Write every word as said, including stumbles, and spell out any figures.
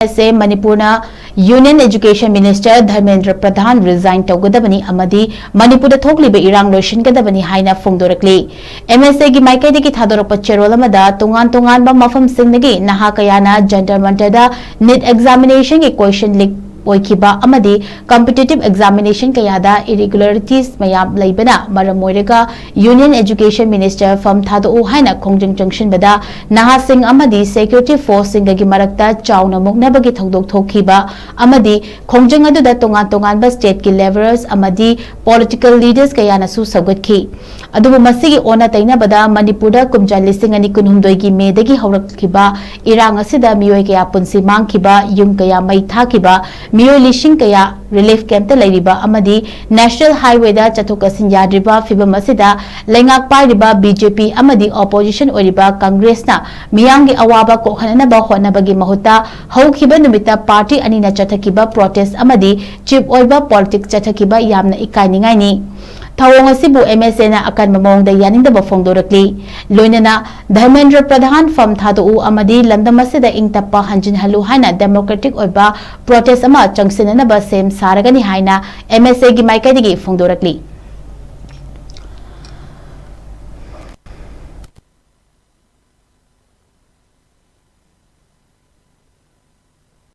M ꯑꯦꯁ ꯑꯦ ꯃꯅꯤꯄꯨꯔꯅ Union Education Minister Dharmendra ꯄ꯭ꯔꯙꯥꯟ resign ꯇꯧꯒꯗꯕꯅꯤ ꯑꯃꯗꯤ ꯃꯅꯤꯄꯨꯔꯗ ꯊꯣꯛꯂꯤꯕ ꯏꯔꯥꯡ ꯂꯣꯏꯁꯤꯟꯒꯗꯕꯅꯤ ꯍꯥꯏꯅ ꯐꯣꯡꯗꯣꯔꯛꯂꯤ꯫ ꯑꯦꯝ ꯑꯦꯁ ꯑꯦꯒꯤ ꯃꯥꯏꯀꯩꯗꯒꯤ ꯊꯥꯗꯣꯔꯛꯄ ꯆꯦꯔꯣꯜ ꯑꯃꯗ ꯇꯣꯉꯥꯟ ꯇꯣꯉꯥꯟꯕ ꯃꯐꯝꯁꯤꯡꯗꯒꯤ ꯅꯍꯥ ꯀꯌꯥꯅ ꯖꯟꯇꯔ ꯃꯟꯇꯔꯗ NEET examination ꯒꯤ question leak ꯑꯣꯏꯈꯤꯕ ꯑꯃꯗꯤ competitive examination ꯀꯌꯥꯗ irregularities ꯃꯌꯥꯝ ꯂꯩꯕꯅ ꯃꯔꯝ ꯑꯣꯏꯔꯒ Union Education Minister ꯐꯝ ꯊꯥꯗꯣꯛꯎ ꯍꯥꯏꯅ ꯈꯣꯡꯖꯪ ꯆꯪꯁꯤꯟꯕꯗ ꯅꯍꯥꯁꯤꯡ ꯑꯃꯗꯤ security force ꯁꯤꯡꯒꯒꯤ ꯃꯔꯛꯇ ꯆꯥꯎꯅ ꯃꯨꯛꯅꯕꯒꯤ ꯊꯧꯗꯣꯛ ꯊꯣꯛꯈꯤꯕ ꯑꯃꯗꯤ ꯈꯣꯡꯖꯪ ꯑꯗꯨꯗ ꯇꯣꯉꯥꯟ ꯇꯣꯉꯥꯟꯕ state ꯀꯤ labourers ꯑꯃꯗꯤ political leaders ꯀꯌꯥꯅꯁꯨ ꯁꯧꯒꯠꯈꯤ꯫ ꯑꯗꯨꯕꯨ ꯃꯁꯤꯒꯤ ꯑꯣꯟꯅ ꯇꯩꯅꯕꯗ ꯃꯅꯤꯄꯨꯔꯗ ꯀꯨꯝꯖꯥ ꯂꯤꯁꯤꯡ ꯑꯅꯤ ꯀꯨꯟꯍꯨꯝꯗꯣꯏꯒꯤ ꯃꯦꯗꯒꯤ ꯍꯧꯔꯛꯈꯤꯕ ꯏꯔꯥꯡ ꯑꯁꯤꯗ ꯃꯤꯑꯣꯏ ꯀꯌꯥ ꯄꯨꯟꯁꯤ ꯃꯥꯡꯈꯤꯕ, ꯌꯨꯝ ꯀꯌꯥ ꯃꯩ ꯊꯥꯈꯤꯕ, ꯃꯤꯑꯣꯏ ꯂꯤꯁꯤꯡ ꯀꯌꯥ relief camp ꯇ ꯂꯩꯔꯤꯕ ꯑꯃꯗꯤ national highway ꯗ ꯆꯠꯊꯣꯛ ꯆꯠꯁꯤꯟ ꯌꯥꯗ꯭ꯔꯤꯕ ꯐꯤꯚꯝ ꯑꯁꯤꯗ ꯂꯩꯉꯥꯛ ꯄꯥꯏꯔꯤꯕ ꯕꯤ ꯖꯦ ꯄꯤ ꯑꯃꯗꯤ opposition ꯑꯣꯏꯔꯤꯕ ꯀꯪꯒ꯭ꯔꯦꯁꯅ ꯃꯤꯌꯥꯝꯒꯤ ꯑꯋꯥꯕ ꯀꯣꯛꯍꯟꯅꯅꯕ ꯍꯣꯠꯅꯕꯒꯤ ꯃꯍꯨꯠꯇ ꯍꯧꯈꯤꯕ ꯅꯨꯃꯤꯠꯇ party ꯑꯅꯤꯅ ꯆꯠꯊꯈꯤꯕ protest ꯑꯃꯗꯤ cheap ꯑꯣꯏꯕ politics ꯆꯠꯊꯈꯤꯕ ꯌꯥꯝꯅ ꯏꯀꯥꯏꯅꯤꯡꯉꯥꯏꯅꯤ꯫ ꯊꯧꯑꯣꯡ ꯑꯁꯤꯕꯨ ꯑꯦꯝ ꯑꯦꯁ ꯑꯦꯅ ꯑꯀꯟꯕ ꯃꯑꯣꯡꯗ ꯌꯥꯅꯤꯡꯗꯕ ꯐꯣꯡꯗꯣꯔꯛꯂꯤ꯫ ꯂꯣꯏꯅꯅ ꯙꯔꯃꯦꯟꯗ꯭ꯔ ꯄ꯭ꯔꯙꯥꯟ ꯐꯝ ꯊꯥꯗꯣꯛꯎ ꯑꯃꯗꯤ ꯂꯝꯗꯝ ꯑꯁꯤꯗ ꯏꯪ ꯇꯞꯄ ꯍꯟꯖꯤꯟꯍꯜꯂꯨ ꯍꯥꯏꯅ democratic ꯑꯣꯏꯕ protest ꯑꯃ ꯆꯪꯁꯤꯟꯅꯅꯕ ꯁꯦꯝ ꯁꯥꯔꯒꯅꯤ ꯍꯥꯏꯅ ꯑꯦꯝ ꯑꯦꯁ ꯑꯦꯒꯤ ꯃꯥꯏꯀꯩꯗꯒꯤ ꯐꯣꯡꯗꯣꯔꯛꯂꯤ꯫